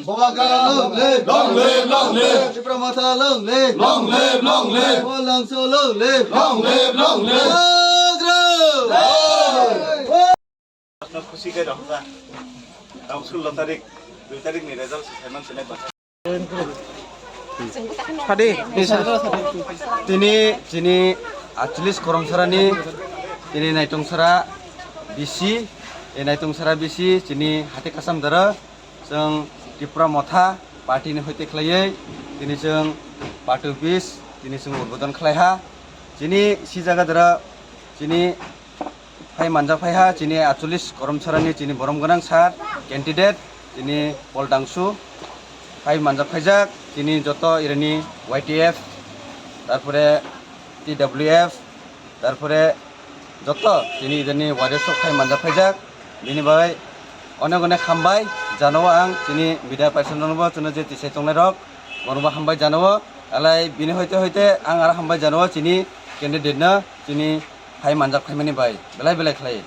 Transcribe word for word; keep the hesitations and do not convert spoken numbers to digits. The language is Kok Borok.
Boba Gara long live! Long live, long live! Tipra Motha long live! Long live, long live! Paul Dangsu long live! Long live, long live! Bogra! Hey! Khusi khe rok ta. Tamo sullo tarik, dui tarik ni result se saiman se nai ba. Tini chini atcholish Koromsarani tini Naitungsara B C, e Naitungsara B C chini hati kasam dara chwng Tipra Motha party ni hoite khlaiwi tini chwng party office tini chwng udbodon khlaiha. Chini si jaga dara chini phai manjak phaiha chini atcholish Koromsarani chini borom gwnang sir candidate chini Paul Dangsu phai manjak phaijak chini joto irani Y T F, tarpore T W F, tarpore joto chini irani warriors rok phai manjak phaijak. Bini bagwi onek onek hambai jano ang chini media person rokno bo chwngno je tisai tongnai rok bono bo hambai jano. Alai bini hoite hoite ang aro hambai jano chini candidate no chini phai manjak phaimani bai belai belai khlai.